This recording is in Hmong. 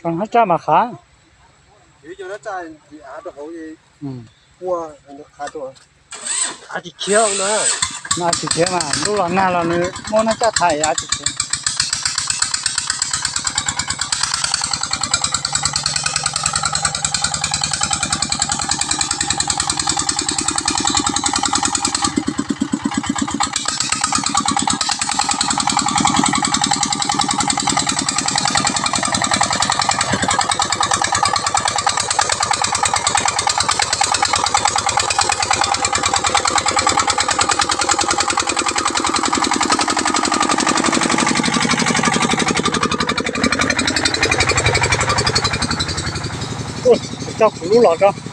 Tso hnab tsaj mas qhav. Av tsis khiav mas, lub los nag los nws muab hnab tsaj thaiv av tsis khiav. Ua, coj kuv lub los tso.